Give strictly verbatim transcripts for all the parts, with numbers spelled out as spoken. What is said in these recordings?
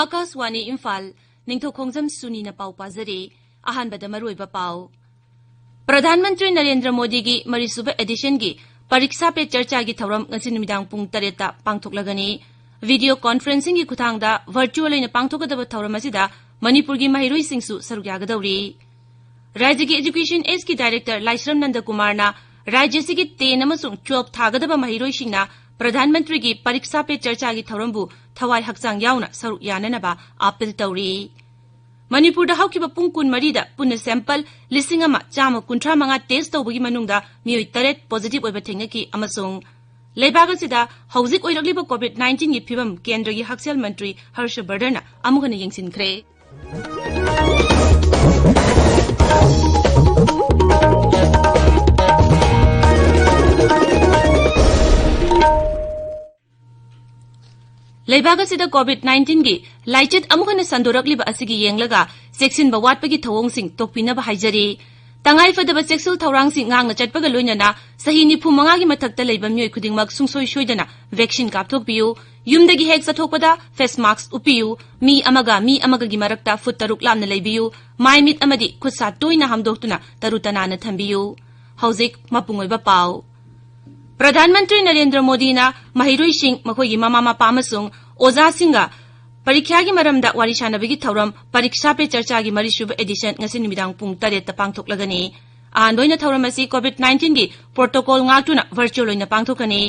ꯑꯥꯀꯥꯁꯋꯥꯅꯤ ꯏꯝꯐꯥꯜ, ꯅꯤꯡꯊꯧꯈꯣꯡꯖꯝ ꯁꯨꯅꯤꯅ ꯄꯥꯎ ꯄꯥꯖꯔꯤ꯫ ꯑꯍꯥꯟꯕꯗ ꯃꯔꯨꯑꯣꯏꯕ ꯄꯥꯎ꯫ ꯄ꯭ꯔꯙꯥꯟ ꯃꯟꯇ꯭ꯔꯤ ꯅꯔꯦꯟꯗ꯭ꯔ ꯃꯣꯗꯤꯒꯤ ꯃꯔꯤꯁꯨꯕ ꯑꯦꯗꯤꯁꯟꯒꯤ ꯄꯔꯤꯛꯁꯥ ꯄꯦ ꯆꯔꯆꯥꯒꯤ ꯊꯧꯔꯝ ꯉꯁꯤ ꯅꯨꯃꯤꯗꯥꯡ ꯄꯨꯡ ꯇꯔꯦꯠꯇ ꯄꯥꯡꯊꯣꯛꯂꯒꯅꯤ꯫ ꯚꯤꯗꯤꯑꯣ ꯀꯣꯟꯐꯔꯦꯟꯁꯤꯡꯒꯤ ꯈꯨꯊꯥꯡꯗ ꯚꯔꯆꯨꯑꯦꯜ ꯑꯣꯏꯅ ꯄꯥꯡꯊꯣꯛꯀꯗꯕ ꯊꯧꯔꯝ ꯑꯁꯤꯗ ꯃꯅꯤꯄꯨꯔꯒꯤ ꯃꯍꯩꯔꯣꯏꯁꯤꯡꯁꯨ ꯁꯔꯨꯛ ꯌꯥꯒꯗꯧꯔꯤ꯫ ꯔꯥꯖ꯭ꯌꯒꯤ ꯑꯦꯖꯨꯀꯦꯁꯟ ꯑꯦꯖꯀꯤ ꯗꯥꯏꯔꯦꯛꯇꯔ ꯂꯥꯏꯁ꯭ꯔꯝ ꯅꯟꯗꯀꯨꯃꯥꯔꯅ ꯔꯥꯖ꯭ꯌꯁꯤꯒꯤ ꯇꯦꯟ ꯑꯃꯁꯨꯡ ꯇꯨꯋꯦꯜꯐ ꯊꯥꯒꯗꯕ ꯃꯍꯩꯔꯣꯏꯁꯤꯡꯅ ꯄ꯭ꯔꯙꯥꯟ ꯃꯟꯇ꯭ꯔꯤꯒꯤ ꯄꯔꯤꯛꯁꯥ ꯄꯦ ꯆꯔꯆꯥꯒꯤ ꯊꯧꯔꯝꯕꯨ ꯊꯋꯥꯏ ꯍꯛꯆꯥꯡ ꯌꯥꯎꯅ ꯁꯔꯨꯛ ꯌꯥꯅꯅꯕ ꯑꯥꯄꯤꯜ ꯇꯧꯔꯤ꯫ ꯃꯅꯤꯄꯨꯔꯗ ꯍꯧꯈꯤꯕ ꯄꯨꯡ ꯀꯨꯟꯃꯔꯤꯗ ꯄꯨꯟꯅ ꯁꯦꯝꯄꯜ ꯂꯤꯁꯤꯡ ꯑꯃ ꯆꯥꯝꯃ ꯀꯨꯟꯊ꯭ꯔꯥ ꯃꯉꯥ ꯇꯦꯁ ꯇꯧꯕꯒꯤ ꯃꯅꯨꯡꯗ ꯃꯤꯑꯣꯏ ꯇꯔꯦꯠ ꯄꯣꯖꯤꯇꯤꯚ ꯑꯣꯏꯕ ꯊꯦꯡꯅꯈꯤ ꯑꯃꯁꯨꯡ ꯂꯩꯕꯥꯛ ꯑꯁꯤꯗ ꯍꯧꯖꯤꯛ ꯑꯣꯏꯔꯛꯂꯤꯕ ꯀꯣꯚꯤꯗ ꯅꯥꯏꯟꯇꯤꯟꯒꯤ ꯐꯤꯕꯝ ꯀꯦꯟꯗ꯭ꯔꯒꯤ ꯍꯛꯁꯦꯜ ꯃꯟꯇ꯭ꯔꯤ ꯍꯔꯁ ꯕꯔꯙꯟꯅ ꯑꯃꯨꯛ ꯍꯟꯅ ꯌꯦꯡꯁꯤꯟꯈ꯭ꯔꯦ꯫ ꯂꯩꯕꯥꯛ ꯑꯁꯤꯗ ꯀꯣꯚꯤꯗ ꯅꯥꯏꯟꯇꯤꯟꯒꯤ ꯂꯥꯏꯆꯠ ꯑꯃꯨꯛ ꯍꯟꯅ ꯁꯟꯗꯣꯔꯛꯂꯤꯕ ꯑꯁꯤꯒꯤ ꯌꯦꯡꯂꯒ ꯆꯦꯛꯁꯤꯟꯕ ꯋꯥꯠꯄꯒꯤ ꯊꯧꯑꯣꯡꯁꯤꯡ ꯇꯣꯛꯄꯤꯅꯕ ꯍꯥꯏꯖꯔꯤ꯫ ꯇꯉꯥꯏ ꯐꯗꯕ ꯆꯦꯛꯁꯤꯜ ꯊꯧꯔꯥꯡꯁꯤꯡ ꯉꯥꯛꯅ ꯆꯠꯄꯒ ꯂꯣꯏꯅꯅ ꯆꯍꯤ ꯅꯤꯐꯨ ꯃꯉꯥꯒꯤ ꯃꯊꯛꯇ ꯂꯩꯕ ꯃꯤꯑꯣꯏ ꯈꯨꯗꯤꯡꯃꯛ ꯁꯨꯡꯁꯣꯏ ꯁꯣꯏꯗꯅ ꯚꯦꯛꯁꯤꯟ ꯀꯥꯞꯊꯣꯛꯄꯤꯌꯨ꯫ ꯌꯨꯝꯗꯒꯤ ꯍꯦꯛ ꯆꯠꯊꯣꯛꯄꯗ ꯐꯦꯁ ꯃꯥꯛꯁ ꯎꯞꯄꯤꯌꯨ꯫ ꯃꯤ ꯑꯃꯒ ꯃꯤ ꯑꯃꯒꯒꯤ ꯃꯔꯛꯇ ꯐꯨꯠ ꯇꯔꯨꯛ ꯂꯥꯞꯅ ꯂꯩꯕꯤꯌꯨ꯫ ꯃꯥꯏ ꯃꯤꯠ ꯑꯃꯗꯤ ꯈꯨꯠ ꯁꯥ ꯇꯣꯏꯅ ꯍꯥꯝꯗꯣꯛꯇꯨꯅ ꯇꯔꯨ ꯇꯅꯥꯟꯅ ꯊꯝꯕꯤꯌꯨ꯫ ꯍꯧꯖꯤꯛ ꯃꯄꯨꯡ ꯑꯣꯏꯕ ꯄꯥꯎ꯫ ꯄ꯭ꯔꯙꯥꯟ ꯃꯟꯇ꯭ꯔꯤ ꯅꯔꯦꯟꯗ꯭ꯔ ꯃꯣꯗꯤꯅ ꯃꯍꯩꯔꯣꯏꯁꯤꯡ, ꯃꯈꯣꯏꯒꯤ ꯃꯃꯥ ꯃꯄꯥ ꯑꯃꯁꯨꯡ ꯑꯣꯖꯥꯁꯤꯡꯒ ꯄꯔꯤꯈ꯭ꯌꯥꯒꯤ ꯃꯔꯝꯗ ꯋꯥꯔꯤ ꯁꯥꯟꯅꯕꯒꯤ ꯊꯧꯔꯝ ꯄꯔꯤꯛꯁꯥ ꯄꯦ ꯆꯔꯆꯥꯒꯤ ꯃꯔꯤꯁꯨꯕ ꯑꯦꯗꯤꯁꯟ ꯉꯁꯤ ꯅꯨꯃꯤꯗꯥꯡ ꯄꯨꯡ ꯇꯔꯦꯠꯇ ꯄꯥꯡꯊꯣꯛꯂꯒꯅꯤ꯫ ꯑꯍꯥꯟꯕ ꯑꯣꯏꯅ ꯊꯧꯔꯝ ꯑꯁꯤ ꯀꯣꯚꯤꯗ ꯅꯥꯏꯟꯇꯤꯟꯒꯤ ꯄ꯭ꯔꯣꯇꯣꯀꯣꯜ ꯉꯥꯛꯇꯨꯅ ꯚꯔꯆꯨꯑꯦꯜ ꯑꯣꯏꯅ ꯄꯥꯡꯊꯣꯛꯀꯅꯤ꯫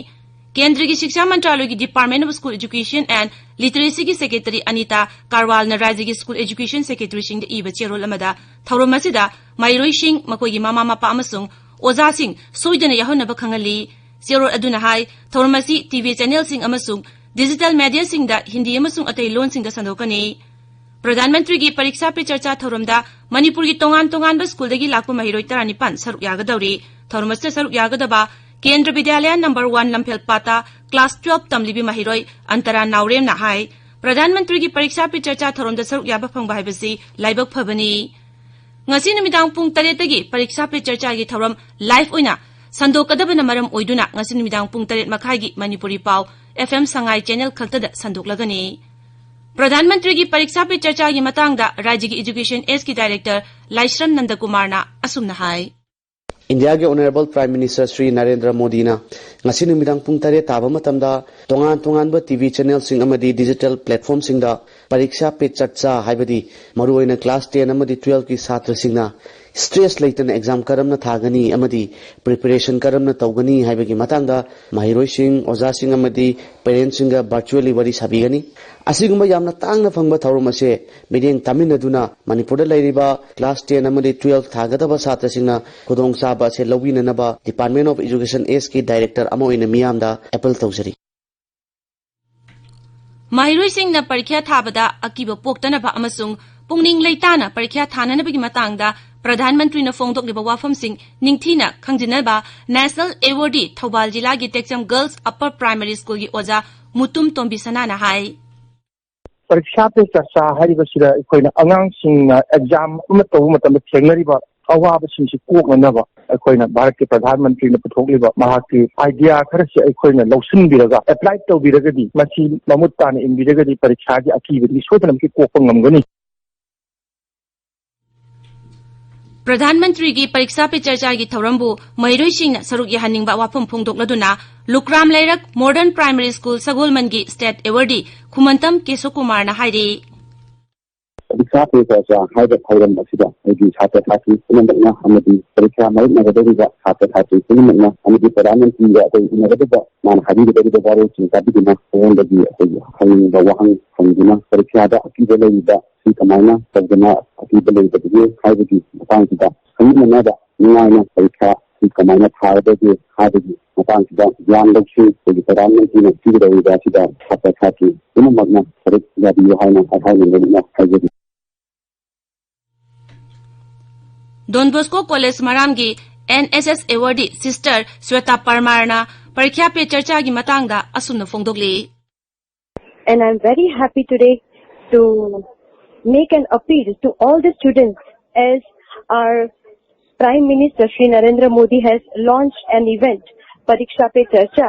ꯀꯦꯟꯗ꯭ꯔꯒꯤ ꯁꯤꯛꯁꯥ ꯃꯟꯇ꯭ꯔꯥꯂꯣꯏꯒꯤ Department of School Education and Literacyꯒꯤ ꯁꯦꯀ꯭ꯔꯦꯇꯔꯤ ꯑꯅꯤꯇꯥ ꯀꯥꯔꯋꯥꯜꯅ ꯔꯥꯖ꯭ꯌꯒꯤ ꯁ꯭ꯀꯨꯜ ꯑꯦꯖꯨꯀꯦꯁꯟ ꯁꯦꯀ꯭ꯔꯦꯇꯔꯤꯁꯤꯡꯗ ꯏꯕ ꯆꯦꯔꯣꯜ ꯑꯃꯗ ꯊꯧꯔꯝ ꯑꯁꯤꯗ ꯃꯍꯩꯔꯣꯏꯁꯤꯡ, ꯃꯈꯣꯏꯒꯤ ꯃꯃꯥ ꯃꯄꯥ ꯑꯃꯁꯨꯡ ꯑꯣꯖꯥꯁꯤꯡ ꯁꯣꯏꯗꯅ ꯌꯥꯎꯍꯟꯅꯕ ꯈꯪꯍꯜꯂꯤ꯫ ꯆꯦꯔꯣꯜ ꯑꯗꯨꯅ ꯍꯥꯏ, ꯊꯧꯔꯝ ꯑꯁꯤ ꯇꯤꯚꯤ ꯆꯦꯅꯦꯜꯁꯤꯡ ꯑꯃꯁꯨꯡ ꯗꯤꯖꯤꯇꯦꯜ ꯃꯦꯗꯤꯌꯥꯁꯤꯡꯗ ꯍꯤꯟꯗꯤ ꯑꯃꯁꯨꯡ ꯑꯇꯩ ꯂꯣꯟꯁꯤꯡꯗ ꯁꯟꯗꯣꯛꯀꯅꯤ꯫ ꯄ꯭ꯔꯙꯥꯟ ꯃꯟꯇ꯭ꯔꯤꯒꯤ ꯄꯔꯤꯛꯁꯥ ꯄꯦ ꯆꯔꯆꯥ ꯊꯧꯔꯝꯗ ꯃꯅꯤꯄꯨꯔꯒꯤ ꯇꯣꯉꯥꯟ ꯇꯣꯉꯥꯟꯕ ꯁ꯭ꯀꯨꯜꯗꯒꯤ ꯂꯥꯛꯄ ꯃꯍꯩꯔꯣꯏ ꯇꯔꯥꯅꯤꯄꯥꯟ ꯁꯔꯨꯛ ꯌꯥꯒꯗꯧꯔꯤ꯫ ꯊꯧꯔꯝ ꯑꯁꯤꯗ ꯁꯔꯨꯛ ꯌꯥꯒꯗꯕ ꯀꯦꯟꯗ꯭ꯔ ꯕꯤꯗ꯭ꯌꯥꯂꯌ ꯅꯝꯕꯔ ꯋꯥꯟ ꯂꯝꯐꯦꯜꯄꯥꯠꯇ ꯀ꯭ꯂꯥꯁ ꯇꯨꯋꯦꯜꯐ ꯇꯝꯂꯤꯕꯤ ꯃꯍꯩꯔꯣꯏ ꯑꯟꯇꯔꯥ ꯅꯥꯎꯔꯦꯝꯅ ꯍꯥꯏ, ꯄ꯭ꯔꯙꯥꯟ ꯃꯟꯇ꯭ꯔꯤꯒꯤ ꯄꯔꯤꯛꯁꯥ ꯄꯦ ꯆꯔꯆꯥ ꯊꯧꯔꯝꯗ ꯁꯔꯨꯛ ꯌꯥꯕ ꯐꯪꯕ ꯍꯥꯏꯕꯁꯤ ꯂꯥꯏꯕꯛ ꯐꯕꯅꯤ꯫ ꯉꯁꯤ ꯅꯨꯃꯤꯗꯥꯡ ꯄꯨꯡ ꯇꯔꯦꯠꯇꯒꯤ ꯄꯔꯤꯛꯁꯥ ꯄꯦ ꯆꯔꯆꯥꯒꯤ ꯊꯧꯔꯝ ꯂꯥꯏꯚ ꯑꯣꯏꯅ ꯁꯟꯗꯣꯛꯀꯗꯕꯅ ꯃꯔꯝ ꯑꯣꯏꯗꯨꯅ ꯉꯁꯤ ꯅꯨꯃꯤꯗꯥꯡ ꯄꯨꯡ ꯇꯔꯦꯠ ꯃꯈꯥꯏꯒꯤ ꯃꯅꯤꯄꯨꯔꯤ ꯄꯥꯎ ꯑꯦꯐ ꯑꯦꯝ ꯁꯉꯥꯏ ꯆꯦꯅꯦꯜ ꯈꯛꯇꯗ ꯁꯟꯗꯣꯛꯂꯒꯅꯤ꯫ ꯄ꯭ꯔꯙꯥꯟ ꯃꯟꯇ꯭ꯔꯤꯒꯤ ꯄꯔꯤꯛꯁꯥ ꯄꯦ ꯆꯔꯆꯥꯒꯤ ꯃꯇꯥꯡꯗ ꯔꯥꯖ꯭ꯌꯒꯤ Education Ageꯀꯤ Director ꯂꯥꯏꯁ꯭ꯔꯝ ꯅꯟꯗꯀꯨꯃꯥꯔꯅ ꯑꯁꯨꯝꯅ ꯍꯥꯏ꯫ ꯏꯟꯗꯤꯌꯥꯒꯤ Honourable Prime Minister Shri Narendra ꯃꯣꯗꯤꯅ ꯉꯁꯤ ꯅꯨꯃꯤꯗꯥꯡ ꯄꯨꯡ ꯇꯔꯦꯠ ꯇꯥꯕ ꯃꯇꯝꯗ ꯇꯣꯉꯥꯟ ꯇꯣꯉꯥꯟꯕ ꯇꯤ ꯚꯤ ꯆꯦꯅꯦꯜꯁꯤꯡ ꯑꯃꯗꯤ digital platformꯁꯤꯡꯗ ꯄꯔꯤꯛꯁꯥ ꯄꯦ ꯆꯔꯆꯥ ꯍꯥꯏꯕꯗꯤ ꯃꯔꯨꯑꯣꯏꯅ class ten ꯑꯃꯗꯤ twelveꯀꯤ ꯁꯥꯇ꯭ꯔꯁꯤꯡꯅ stress ꯂꯩꯇꯅ exam ꯀꯔꯝꯅ ꯊꯥꯒꯅꯤ ꯑꯃꯗꯤ preparation ꯀꯔꯝꯅ ꯇꯧꯒꯅꯤ ꯍꯥꯏꯕꯒꯤ ꯃꯇꯥꯡꯗ ꯃꯍꯩꯔꯣꯏꯁꯤꯡ, ꯑꯣꯖꯥꯁꯤꯡ ꯑꯃꯗꯤ parentsꯁꯤꯡꯒ virtually ꯋꯥꯔꯤ ꯁꯥꯕꯤꯒꯅꯤ꯫ ꯑꯁꯤꯒꯨꯝꯕ ꯌꯥꯝꯅ ꯇꯥꯡꯅ ꯐꯪꯕ ꯊꯧꯔꯝ ꯑꯁꯦ ꯃꯤꯠꯌꯦꯡ ꯇꯥꯃꯤꯟꯅꯗꯨꯅ ꯃꯅꯤꯄꯨꯔꯗ ꯂꯩꯔꯤꯕ class ten ꯑꯃꯗꯤ twelve ꯊꯥꯒꯗꯕ ꯁꯥꯇ꯭ꯔꯁꯤꯡꯅ ꯈꯨꯗꯣꯡꯆꯥꯕ ꯑꯁꯦ ꯂꯧꯕꯤꯅꯅꯕ Department of Education Ageꯀꯤ director ꯑꯃ ꯑꯣꯏꯅ ꯃꯤꯌꯥꯝꯗ appeal ꯇꯧꯖꯔꯤ꯫ ꯃꯍꯩꯔꯣꯏꯁꯤꯡꯅ ꯄꯔꯤꯈ꯭ꯌꯥ ꯊꯥꯕꯗ ꯑꯀꯤꯕ ꯄꯣꯛꯇꯅꯕ ꯑꯃꯁꯨꯡ ꯄꯨꯛꯅꯤꯡ ꯂꯩꯇꯥꯅ ꯄꯔꯤꯈ꯭ꯌꯥ ꯊꯥꯅꯅꯕꯒꯤ ꯃꯇꯥꯡꯗ ꯄ꯭ꯔꯙꯥꯟ ꯃꯟꯇ꯭ꯔꯤꯅ ꯐꯣꯡꯗꯣꯛꯂꯤꯕ ꯋꯥꯐꯝꯁꯤꯡ ꯅꯤꯡꯊꯤꯅ ꯈꯪꯖꯤꯟꯅꯕ National Awardee ꯊꯧꯕꯥꯜ ꯖꯤꯂꯥꯒꯤ ꯇꯦꯛꯆꯝ Girls Upper Primary Schoolꯒꯤ ꯑꯣꯖꯥ ꯃꯨꯇꯨꯝ ꯇꯣꯝꯕꯤꯁꯅꯥꯅ ꯍꯥꯏ꯫ ꯄꯔꯤꯛꯁꯥ ꯄꯦ ꯆꯔꯆꯥ ꯍꯥꯏꯔꯤꯕꯁꯤꯗ ꯑꯩꯈꯣꯏꯅ ꯑꯉꯥꯡꯁꯤꯡꯅ exam ꯑꯃ ꯇꯧꯕ ꯃꯇꯝꯗ ꯊꯦꯡꯅꯔꯤꯕ ꯑꯋꯥꯕꯁꯤꯡꯁꯤ ꯀꯣꯛꯅꯅꯕ ꯑꯩꯈꯣꯏꯅ ꯚꯥꯔꯠꯀꯤ ꯄ꯭ꯔꯙꯥꯟ ꯃꯟꯇ꯭ꯔꯤꯅ ꯄꯨꯊꯣꯛꯂꯤꯕ ꯃꯍꯥꯛꯀꯤ idea ꯈꯔꯁꯤ ꯑꯩꯈꯣꯏꯅ ꯂꯧꯁꯤꯟꯕꯤꯔꯒ apply ꯇꯧꯕꯤꯔꯒꯗꯤ, ꯃꯁꯤ ꯃꯃꯨꯠ ꯇꯥꯅ ꯏꯟꯕꯤꯔꯒꯗꯤ ꯄꯔꯤꯈꯥꯒꯤ ꯑꯀꯤꯕꯗꯒꯤ ꯁꯣꯏꯗꯅꯃꯛꯀꯤ ꯀꯣꯛꯄ ꯉꯝꯒꯅꯤ꯫ ꯄ꯭ꯔꯙꯥꯟ ꯃꯟꯇ꯭ꯔꯤꯒꯤ ꯄꯔꯤꯛꯁꯥ ꯄꯦ ꯆꯔꯆꯥꯒꯤ ꯊꯧꯔꯝꯕꯨ ꯃꯍꯩꯔꯣꯏꯁꯤꯡꯅ ꯁꯔꯨꯛ ꯌꯥꯍꯟꯅꯤꯡꯕ ꯋꯥꯐꯝ ꯐꯣꯡꯗꯣꯛꯂꯗꯨꯅ ꯂꯨꯀ꯭ꯔꯥꯝ ꯂꯩꯔꯛ Modern Primary School ꯁꯒꯣꯜꯃꯟꯒꯤ state awardee ꯈꯨꯃꯟꯇꯝ ꯀꯦꯁꯣ ꯀꯨꯃꯥꯔꯅ ꯍꯥꯏꯔꯤ꯫ ꯄꯔꯤꯈꯥ ꯄꯦ ꯆꯔꯆꯥ ꯍꯥꯏꯕ ꯊꯧꯔꯝ ꯑꯁꯤꯗ ꯑꯩꯒꯤ ꯁꯥꯇ꯭ꯔ ꯁꯥꯇ꯭ꯔꯤ ꯄꯨꯝꯅꯃꯛꯅ ꯑꯃꯗꯤ ꯄꯔꯤꯈꯥ ꯃꯥꯌꯣꯛꯅꯒꯗꯧꯔꯤꯕ ꯁꯥꯇ꯭ꯔ ꯁꯥꯇ꯭ꯔꯤ ꯄꯨꯝꯅꯃꯛꯅ ꯑꯃꯗꯤ ꯄ꯭ꯔꯙꯥꯟ ꯃꯟꯇ꯭ꯔꯤꯒ ꯑꯩꯈꯣꯏ ꯎꯅꯒꯗꯕ ꯃꯥꯅ ꯍꯥꯏꯕꯤꯒꯗꯧꯔꯤꯕ ꯋꯥꯔꯣꯜꯁꯤꯡ ꯇꯥꯕꯤꯗꯨꯅ ꯑꯩꯉꯣꯟꯗꯒꯤ ꯑꯩꯈꯣꯏꯒꯤ ꯍꯪꯅꯤꯡꯕ ꯋꯥꯍꯪ ꯍꯪꯗꯨꯅ ꯄꯔꯤꯈ꯭ꯌꯥꯗ ꯑꯀꯤꯕ ꯂꯩꯔꯤꯕ ꯁꯤ ꯀꯃꯥꯏꯅ ꯇꯧꯗꯅ ꯑꯀꯤꯕ ꯂꯩꯕꯗꯒꯤ ꯍꯥꯏꯕꯒꯤ ꯃꯇꯥꯡꯁꯤꯗ ꯈꯪꯃꯤꯟꯅꯅꯕ ꯅꯨꯡꯉꯥꯏꯅ ꯄꯔꯤꯈ꯭ꯌꯥ ꯁꯤ ꯀꯃꯥꯏꯅ ꯊꯥꯒꯗꯒꯦ ꯍꯥꯏꯕꯒꯤ ꯃꯇꯥꯡꯁꯤꯗ ꯒ꯭ꯌꯥꯟ ꯂꯧꯁꯤꯡ ꯑꯩꯈꯣꯏꯒꯤ ꯄ꯭ꯔꯙꯥꯟ ꯃꯟꯇ꯭ꯔꯤꯅ ꯄꯤꯒꯗꯧꯔꯤꯕ ꯑꯁꯤꯗ ꯁꯥꯇ꯭ꯔ ꯁꯥꯇ꯭ꯔꯤ ꯄꯨꯝꯅꯃꯛꯅ ꯁꯔꯨꯛ ꯌꯥꯕꯤꯌꯨ ꯍꯥꯏꯅ ꯍꯥꯏꯍꯟꯅꯤꯡꯕ ꯍꯥꯏꯖꯔꯤ꯫ Don Bosco College ꯃꯔꯥꯝꯒꯤ N S S awardee Sister Shweta ꯄꯔꯃꯥꯔꯅ ꯄꯔꯤꯈ꯭ꯌꯥ ꯄꯦ ꯆꯔꯆꯥꯒꯤ ꯃꯇꯥꯡꯗ ꯑꯁꯨꯝꯅ ꯐꯣꯡꯗꯣꯛꯂꯤ꯫ And I'm very happy today to make an appeal to all the students as our Prime Minister Shri Narendra Modi has launched an event, Pariksha Pe Charcha.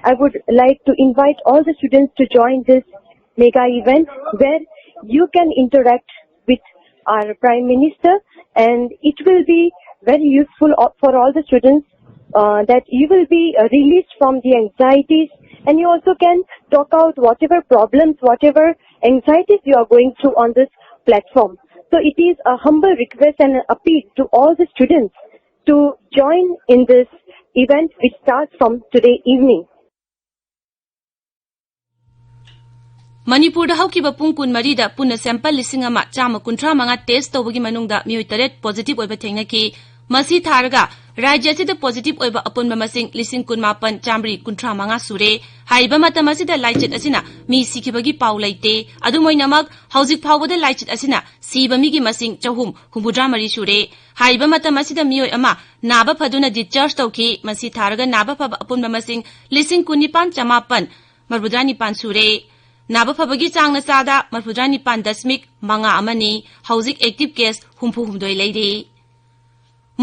I would like to invite all the students to join this mega event where you can interact with our Prime Minister, and it will be very useful o- for all the students uh, that you will be uh, released from the anxieties, and you also can talk out whatever problems, whatever anxieties you are going through on this platform. So it is a humble request and an appeal to all the students to join in this event which starts from today evening. ꯃꯅꯤꯄꯨꯔꯗ ꯍꯧꯈꯤꯕ ꯄꯨꯡ ꯀꯨꯟꯃꯔꯤꯗ ꯄꯨꯟꯅ sample ꯂꯤꯁꯤꯡ ꯑꯃ ꯆꯥꯝꯃ ꯀꯨꯟꯊ꯭ꯔꯥ ꯃꯉꯥ test ꯇꯧꯕꯒꯤ ꯃꯅꯨꯡꯗ ꯃꯤꯑꯣꯏ ꯇꯔꯦꯠ positive ꯑꯣꯏꯕ ꯊꯦꯡꯅꯈꯤ꯫ ꯃꯁꯤ ꯊꯥꯔꯒ ꯔꯥꯖ꯭ꯌ ꯑꯁꯤꯗ positive ꯑꯣꯏꯕ ꯑꯄꯨꯟꯕ ꯃꯁꯤꯡ ꯂꯤꯁꯤꯡ ꯀꯨꯟꯃꯥꯄꯟ ꯆꯥꯝꯃꯔꯤ ꯀꯨꯟꯊ꯭ꯔꯥ ꯃꯉꯥ ꯁꯨꯔꯦ꯫ ꯍꯥꯏꯔꯤꯕ ꯃꯇꯝ ꯑꯁꯤꯗ ꯂꯥꯏꯆꯠ ꯑꯁꯤꯅ ꯃꯤ ꯁꯤꯈꯤꯕꯒꯤ ꯄꯥꯎ ꯂꯩꯇꯦ꯫ ꯑꯗꯨꯝ ꯑꯣꯏꯅꯃꯛ, ꯍꯧꯖꯤꯛ ꯐꯥꯎꯕꯗ ꯂꯥꯏꯆꯠ ꯑꯁꯤꯅ ꯁꯤꯕ ꯃꯤꯒꯤ ꯃꯁꯤꯡ ꯆꯍꯨꯝ ꯍꯨꯝꯐꯨꯇꯔꯥ ꯃꯔꯤ ꯁꯨꯔꯦ꯫ ꯍꯥꯏꯔꯤꯕ ꯃꯇꯝ ꯑꯁꯤꯗ ꯃꯤꯑꯣꯏ ꯑꯃ ꯅꯥꯕ ꯐꯗꯨꯅ discharge ꯇꯧꯈꯤ꯫ ꯃꯁꯤ ꯊꯥꯔꯒ ꯅꯥꯕ ꯐꯕ ꯑꯄꯨꯟꯕ ꯃꯁꯤꯡ ꯂꯤꯁꯤꯡ ꯀꯨꯟꯅꯤꯄꯥꯟ ꯆꯃꯥꯄꯟ ꯃꯔꯤꯐꯨꯇꯔꯥ ꯅꯤꯄꯥꯟ ꯁꯨꯔꯦ꯫ ꯅꯥꯕ ꯐꯕꯒꯤ ꯆꯥꯡꯅ ꯆꯥꯗ ꯃꯔꯤꯐꯨꯇꯔꯥ ꯅꯤꯄꯥꯟ ꯗꯁꯃꯤꯛ ꯃꯉꯥ ꯑꯃꯅꯤ꯫ ꯍꯧꯖꯤꯛ active case ꯍꯨꯝꯐꯨ ꯍꯨꯝꯗꯣꯏ ꯂꯩꯔꯤ꯫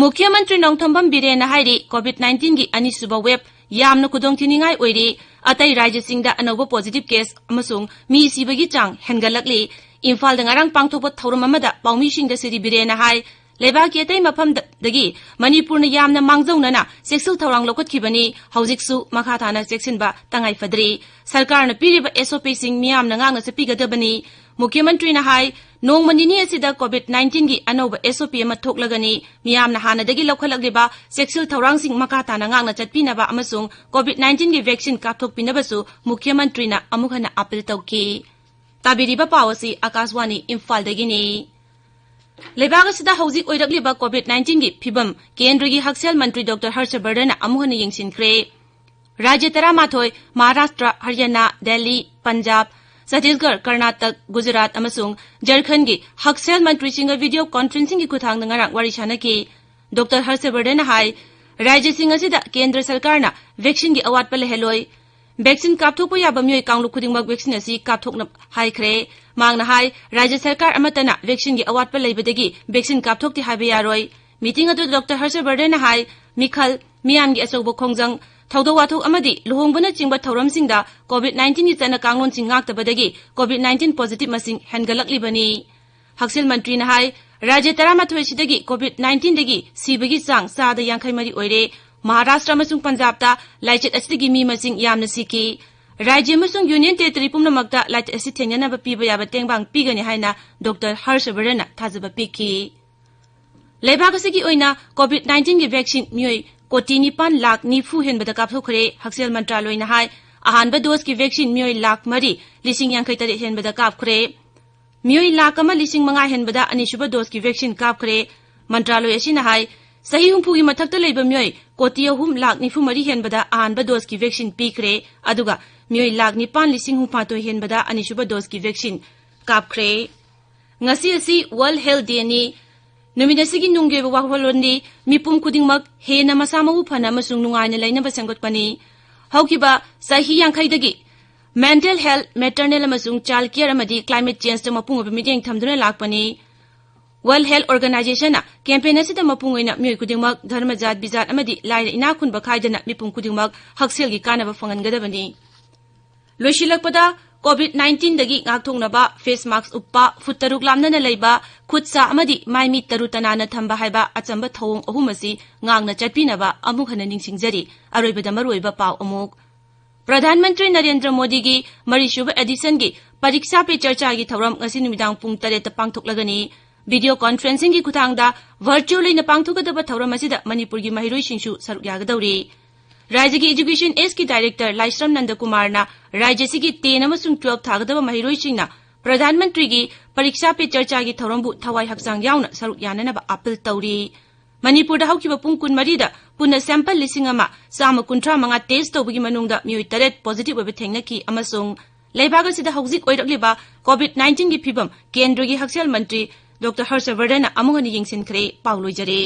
ꯃꯨꯈ꯭ꯌ ꯃꯟꯇ꯭ꯔꯤ ꯅꯣꯡꯊꯣꯝꯕꯝ ꯕꯤꯔꯦꯟꯅ ꯍꯥꯏꯔꯤ, COVID nineteenꯒꯤ ꯑꯅꯤꯁꯨꯕ wave ꯌꯥꯝꯅ ꯈꯨꯗꯣꯡꯊꯤꯅꯤꯡꯉꯥꯏ ꯑꯣꯏꯔꯤ꯫ ꯑꯇꯩ ꯔꯥꯖ꯭ꯌꯁꯤꯡꯗ ꯑꯅꯧꯕ positive case ꯑꯃꯁꯨꯡ ꯃꯤ ꯁꯤꯕꯒꯤ ꯆꯥꯡ ꯍꯦꯟꯒꯠꯂꯛꯂꯤ꯫ ꯏꯝꯐꯥꯜꯗ ꯉꯔꯥꯡ ꯄꯥꯡꯊꯣꯛꯄ ꯊꯧꯔꯝ ꯑꯃꯗ ꯄꯥꯎꯃꯤꯁꯤꯡꯗ ꯁ꯭ꯔꯤ ꯕꯤꯔꯦꯟꯅ ꯍꯥꯏ, ꯂꯩꯕꯥꯛꯀꯤ ꯑꯇꯩ ꯃꯐꯝꯗꯒꯤ ꯃꯅꯤꯄꯨꯔꯅ ꯌꯥꯝꯅ ꯃꯥꯡꯖꯧꯅꯅ ꯆꯦꯛꯁꯤꯜ ꯊꯧꯔꯥꯡ ꯂꯧꯈꯠꯈꯤꯕꯅꯤ꯫ ꯍꯧꯖꯤꯛꯁꯨ ꯃꯈꯥ ꯇꯥꯅ ꯆꯦꯛꯁꯤꯟꯕ ꯇꯉꯥꯏ ꯐꯗ꯭ꯔꯤ꯫ ꯁꯔꯀꯥꯔꯅ ꯄꯤꯔꯤꯕ SOPꯁꯤꯡ ꯃꯤꯌꯥꯝꯅ ꯉꯥꯛꯅ ꯆꯠꯄꯤꯒꯗꯕꯅꯤ꯫ ꯃꯨꯈ꯭ꯌ ꯃꯟꯇ꯭ꯔꯤꯅ ꯍꯥꯏ, ꯅꯣꯡꯃ ꯅꯤꯅꯤ ꯑꯁꯤꯗ COVID nineteenꯒꯤ ꯑꯅꯧꯕ SOP ꯑꯃ ꯊꯣꯛꯂꯒꯅꯤ꯫ ꯃꯤꯌꯥꯝꯅ ꯍꯥꯟꯅꯗꯒꯤ ꯂꯧꯈꯠꯂꯛꯂꯤꯕ ꯆꯦꯛꯁꯤꯜ ꯊꯧꯔꯥꯡꯁꯤꯡ ꯃꯈꯥ ꯇꯥꯅ ꯉꯥꯛꯅ ꯆꯠꯄꯤꯅꯕ ꯑꯃꯁꯨꯡ COVID nineteenꯒꯤ vaccine ꯀꯥꯞꯊꯣꯛꯄꯤꯅꯕꯁꯨ ꯃꯨꯈ꯭ꯌ ꯃꯟꯇ꯭ꯔꯤꯅ ꯑꯃꯨꯛ ꯍꯟꯅ appeal ꯇꯧꯈꯤ꯫ ꯇꯥꯕꯤꯔꯤꯕ ꯄꯥꯎ ꯑꯁꯤ ꯑꯥꯀꯥꯁꯕꯥꯅꯤ ꯏꯝꯐꯥꯜꯗꯒꯤꯅꯤ꯫ ꯂꯩꯕꯥꯛ ꯑꯁꯤꯗ ꯍꯧꯖꯤꯛ ꯑꯣꯏꯔꯛꯂꯤꯕ COVID nineteenꯒꯤ ꯐꯤꯕꯝ ꯀꯦꯟꯗ꯭ꯔꯒꯤ ꯍꯛꯁꯦꯜ ꯃꯟꯇ꯭ꯔꯤ ꯗꯣꯛꯇꯔ ꯍꯔꯁ ꯕꯔꯙꯟꯅ ꯑꯃꯨꯛ ꯍꯟꯅ ꯌꯦꯡꯁꯤꯟꯈ꯭ꯔꯦ꯫ ꯔꯥꯖ꯭ꯌ ꯇꯔꯥꯃꯥꯊꯣꯏ, ꯃꯍꯥꯔꯥꯁꯇ꯭ꯔ, ꯍꯔꯤꯌꯥꯅꯥ, ꯗꯦꯜꯂꯤ, ꯄꯟꯖꯥꯕ, ꯆꯇꯤꯁꯒꯔ, ꯀꯔꯅꯥꯇꯛ, ꯒꯨꯖꯔꯥꯠ ꯑꯃꯁꯨꯡ ꯖꯔꯈꯟꯒꯤ ꯍꯛꯁꯦꯜ ꯃꯟꯇ꯭ꯔꯤꯁꯤꯡꯒ video conferencingꯒꯤ ꯈꯨꯠꯊꯥꯡꯗ ꯉꯔꯥꯡ ꯋꯥꯔꯤ ꯁꯥꯟꯅꯈꯤ꯫ ꯗꯣꯛꯇꯔ ꯍꯔꯁ ꯕꯔꯙꯟꯅ ꯍꯥꯏ, ꯔꯥꯖ꯭ꯌꯁꯤꯡ ꯑꯁꯤꯗ ꯀꯦꯟꯗ꯭ꯔ ꯁꯔꯀꯥꯔꯅ vaccineꯒꯤ ꯑꯋꯥꯠꯄ ꯂꯩꯍꯜꯂꯣꯏ꯫ Vaccine ꯀꯥꯞꯊꯣꯛꯄ ꯌꯥꯕ ꯃꯤꯑꯣꯏ ꯀꯥꯡꯂꯨꯞ ꯈꯨꯗꯤꯡꯃꯛ vaccine ꯑꯁꯤ ꯀꯥꯞꯊꯣꯛꯅꯕ ꯍꯥꯏꯈ꯭ꯔꯦ꯫ ꯃꯍꯥꯛꯅ ꯍꯥꯏ, ꯔꯥꯖ꯭ꯌ ꯁꯔꯀꯥꯔ ꯑꯃꯠꯇꯅ vaccineꯒꯤ ꯑꯋꯥꯠꯄ ꯂꯩꯕꯗꯒꯤ vaccine ꯀꯥꯞꯊꯣꯛꯇꯦ ꯍꯥꯏꯕ ꯌꯥꯔꯣꯏ꯫ Meeting ꯑꯗꯨꯗ ꯗꯣꯛꯇꯔ ꯍꯔꯁ ꯕꯔꯙꯟꯅ ꯍꯥꯏ, ꯃꯤꯈꯜ, ꯃꯤꯌꯥꯝꯒꯤ ꯑꯆꯧꯕ ꯈꯣꯡꯖꯪ, ꯊꯧꯗꯣꯛ ꯋꯥꯊꯣꯛ ꯑꯃꯗꯤ ꯂꯨꯍꯣꯡꯕꯅꯆꯤꯡꯕ ꯊꯧꯔꯝꯁꯤꯡꯗ COVID nineteen ꯒꯤ ꯆꯠꯅ ꯀꯥꯡꯂꯣꯟꯁꯤꯡ ꯉꯥꯛꯇꯕꯗꯒꯤ COVID nineteen positive ꯃꯁꯤꯡ ꯍꯦꯟꯒꯠꯂꯛꯂꯤꯕꯅꯤ꯫ ꯍꯛꯁꯦꯜ ꯃꯟꯇ꯭ꯔꯤꯅ ꯍꯥꯏ, ꯔꯥꯖ꯭ꯌ ꯇꯔꯥꯃꯥꯊꯣꯏ ꯑꯁꯤꯗꯒꯤ COVID nineteen ꯗꯒꯤ ꯁꯤꯕꯒꯤ ꯆꯥꯡ ꯆꯥꯗ ꯌꯥꯡꯈꯩ ꯃꯔꯤ ꯑꯣꯏꯔꯦ꯫ ꯃꯍꯥꯔꯥꯁꯇ꯭ꯔ ꯑꯃꯁꯨꯡ ꯄꯟꯖꯥꯕꯇ ꯂꯥꯏꯆꯠ ꯑꯁꯤꯗꯒꯤ ꯃꯤ ꯃꯁꯤꯡ ꯌꯥꯝꯅ ꯁꯤꯈꯤ꯫ ꯔꯥꯖ꯭ꯌ ꯑꯃꯁꯨꯡ Union Territory ꯄꯨꯝꯅꯃꯛꯇ ꯂꯥꯏꯆꯠ ꯑꯁꯤ ꯊꯦꯡꯅꯅꯕ ꯄꯤꯕ ꯌꯥꯕ ꯇꯦꯡꯕꯥꯡ ꯄꯤꯒꯅꯤ ꯍꯥꯏꯅ ꯗꯣꯛꯇꯔ ꯍꯔꯁ ꯕꯔꯙꯟꯅ ꯊꯥꯖꯕ ꯄꯤꯈꯤ꯫ ꯂꯩꯕꯥꯛ ꯑꯁꯤꯒꯤ ꯑꯣꯏꯅ COVID nineteen ꯒꯤ vaccine ꯃꯤꯑꯣꯏ ꯀꯣꯇꯤ ꯅꯤꯄꯥꯟ ꯂꯥꯈ ꯅꯤꯐꯨ ꯍꯦꯟꯕꯗ ꯀꯥꯞꯊꯣꯛꯈ꯭ꯔꯦ꯫ ꯍꯛꯁꯦꯜ ꯃꯟꯇ꯭ꯔꯥꯂꯣꯏꯅ ꯍꯥꯏ, ꯑꯍꯥꯟꯕ dose ꯀꯤ vaccine ꯃꯤꯑꯣꯏ ꯂꯥꯈ ꯃꯔꯤ ꯂꯤꯁꯤꯡ ꯌꯥꯡꯈꯩ ꯇꯔꯦꯠ ꯍꯦꯟꯕꯗ ꯀꯥꯞꯈ꯭ꯔꯦ꯫ ꯃꯤꯑꯣꯏ ꯂꯥꯈ ꯑꯃ ꯂꯤꯁꯤꯡ ꯃꯉꯥ ꯍꯦꯟꯕꯗ ꯑꯅꯤꯁꯨꯕ dose ꯀꯤ vaccine ꯀꯥꯞꯈ꯭ꯔꯦ꯫ ꯃꯟꯇ꯭ꯔꯥꯂꯣꯏ ꯑꯁꯤꯅ ꯍꯥꯏ, ꯆꯍꯤ ꯍꯨꯝꯐꯨꯒꯤ ꯃꯊꯛꯇ ꯂꯩꯕ ꯃꯤꯑꯣꯏ ꯀꯣꯇꯤ ꯑꯍꯨꯝ ꯂꯥꯈ ꯅꯤꯐꯨ ꯃꯔꯤ ꯍꯦꯟꯕꯗ ꯑꯍꯥꯟꯕ dose ꯀꯤ vaccine ꯄꯤꯈ꯭ꯔꯦ, ꯑꯗꯨꯒ ꯃꯤꯑꯣꯏ ꯂꯥꯈ ꯅꯤꯄꯥꯟ ꯂꯤꯁꯤꯡ ꯍꯨꯝꯐꯨꯃꯥꯊꯣꯏ ꯍꯦꯟꯕꯗ ꯑꯅꯤꯁꯨꯕ dose ꯀꯤ vaccine ꯀꯥꯞꯈ꯭ꯔꯦ꯫ ꯉꯁꯤ ꯑꯁꯤ World Health Day ꯅꯤ꯫ ꯅꯨꯃꯤꯠ ꯑꯁꯤꯒꯤ ꯅꯨꯡꯒꯤ ꯑꯣꯏꯕ ꯋꯥꯈꯜꯂꯣꯟꯗꯤ ꯃꯤꯄꯨꯝ ꯈꯨꯗꯤꯡꯃꯛ ꯍꯦꯟꯅ ꯃꯁꯥ ꯃꯎ ꯐꯅ ꯑꯃꯁꯨꯡ ꯅꯨꯡꯉꯥꯏꯅ ꯂꯩꯅꯕ ꯁꯦꯝꯒꯠꯄꯅꯤ꯫ ꯍꯧꯈꯤꯕ ꯆꯍꯤ ꯌꯥꯡꯈꯩꯗꯒꯤ mental health, maternal ꯑꯃꯁꯨꯡ child care ꯑꯃꯗꯤ climate change ꯇ ꯃꯄꯨꯡ ꯑꯣꯏꯕ ꯃꯤꯠꯌꯦꯡ ꯊꯝꯗꯨꯅ ꯂꯥꯛꯄꯅꯤ꯫ World Health Organization ꯅ campaign ꯑꯁꯤꯗ ꯃꯄꯨꯡ ꯑꯣꯏꯅ ꯃꯤꯑꯣꯏ ꯈꯨꯗꯤꯡꯃꯛ, ꯙꯔꯃ, ꯖꯥꯠ, ꯕꯤꯖꯥꯠ ꯑꯃꯗꯤ ꯂꯥꯏꯔ ꯏꯅꯥꯛ ꯈꯨꯟꯕ ꯈꯥꯏꯗꯅ ꯃꯤꯄꯨꯝ ꯈꯨꯗꯤꯡꯃꯛ ꯍꯛꯁꯦꯜꯒꯤ ꯀꯥꯟꯅꯕ ꯐꯪꯍꯟꯒꯗꯕꯅꯤ꯫ ꯂꯣꯏꯁꯤꯜꯂꯛꯄꯗ, COVID nineteen ꯗꯒꯤ ꯉꯥꯛꯊꯣꯛꯅꯕ face mask ꯎꯞꯄ, ꯐꯨꯠ ꯇꯔꯨꯛ ꯂꯥꯞꯅꯅ ꯂꯩꯕ, ꯈꯨꯠ ꯁꯥ ꯑꯃꯗꯤ ꯃꯥꯏ ꯃꯤꯠ ꯇꯔꯨ ꯇꯅꯥꯟꯅ ꯊꯝꯕ ꯍꯥꯏꯕ ꯑꯆꯝꯕ ꯊꯧꯑꯣꯡ ꯑꯍꯨꯝ ꯑꯁꯤ ꯉꯥꯛꯅ ꯆꯠꯄꯤꯅꯕ ꯑꯃꯨꯛ ꯍꯟꯅ ꯅꯤꯡꯁꯤꯡꯖꯔꯤ꯫ ꯑꯔꯣꯏꯕꯗ ꯃꯔꯨꯑꯣꯏꯕ ꯄꯥꯎ ꯑꯃꯨꯛ꯫ ꯄ꯭ꯔꯙꯥꯟ ꯃꯟꯇ꯭ꯔꯤ ꯅꯔꯦꯟꯗ꯭ꯔ ꯃꯣꯗꯤꯒꯤ ꯃꯔꯤꯁꯨꯕ edition ꯒꯤ ꯄꯔꯤꯛꯁꯥ ꯄꯦ ꯆꯔꯆꯥꯒꯤ ꯊꯧꯔꯝ ꯉꯁꯤ ꯅꯨꯃꯤꯗꯥꯡ ꯄꯨꯡ ꯇꯔꯦꯠꯇ ꯄꯥꯡꯊꯣꯛꯂꯒꯅꯤ꯫ Video conferencing ꯒꯤ ꯈꯨꯠꯊꯥꯡꯗ virtual ꯑꯣꯏꯅ ꯄꯥꯡꯊꯣꯛꯀꯗꯕ ꯊꯧꯔꯝ ꯑꯁꯤꯗ ꯃꯅꯤꯄꯨꯔꯒꯤ ꯃꯍꯩꯔꯣꯏꯁꯤꯡꯁꯨ ꯁꯔꯨꯛ ꯌꯥꯒꯗꯧꯔꯤ꯫ ꯔꯥꯖ꯭ꯌꯒꯤ Education S ꯀꯤ director ꯂꯥꯏꯁ꯭ꯔꯝ ꯅꯟꯗ ꯀꯨꯃꯥꯔꯅ ꯔꯥꯖ꯭ꯌ ꯑꯁꯤꯒꯤ ten ꯑꯃꯁꯨꯡ twelve ꯊꯥꯒꯗꯕ ꯃꯍꯩꯔꯣꯏꯁꯤꯡꯅ ꯄ꯭ꯔꯙꯥꯟ ꯃꯟꯇ꯭ꯔꯤꯒꯤ ꯄꯔꯤꯛꯁꯥ ꯄꯦ ꯆꯔꯆꯥꯒꯤ ꯊꯧꯔꯝꯕꯨ ꯊꯋꯥꯏ ꯍꯛꯆꯥꯡ ꯌꯥꯎꯅ ꯁꯔꯨꯛ ꯌꯥꯅꯅꯕ appeal ꯇꯧꯔꯤ꯫ ꯃꯅꯤꯄꯨꯔꯗ ꯍꯧꯈꯤꯕ ꯄꯨꯡ ꯀꯨꯟꯃꯔꯤꯗ ꯄꯨꯟꯅ sample ꯂꯤꯁꯤꯡ ꯑꯃ ꯆꯥꯝꯃ ꯀꯨꯟꯊ꯭ꯔꯥ ꯃꯉꯥ test ꯇꯧꯕꯒꯤ ꯃꯅꯨꯡꯗ ꯃꯤꯑꯣꯏ ꯇꯔꯦꯠ positive ꯑꯣꯏꯕ ꯊꯦꯡꯅꯈꯤ ꯑꯃꯁꯨꯡ ꯂꯩꯕꯥꯛ ꯑꯁꯤꯗ ꯍꯧꯖꯤꯛ ꯑꯣꯏꯔꯛꯂꯤꯕ COVID nineteen ꯒꯤ ꯐꯤꯕꯝ ꯀꯦꯟꯗ꯭ꯔꯒꯤ ꯍꯛꯁꯦꯜ ꯃꯟꯇ꯭ꯔꯤ ꯗꯣꯛꯇꯔ ꯍꯔꯁ ꯕꯔꯙꯟꯅ ꯑꯃꯨꯛ ꯍꯟꯅ ꯌꯦꯡꯁꯤꯟꯈ꯭ꯔꯦ꯫ ꯄꯥꯎ ꯂꯣꯏꯖꯔꯦ꯫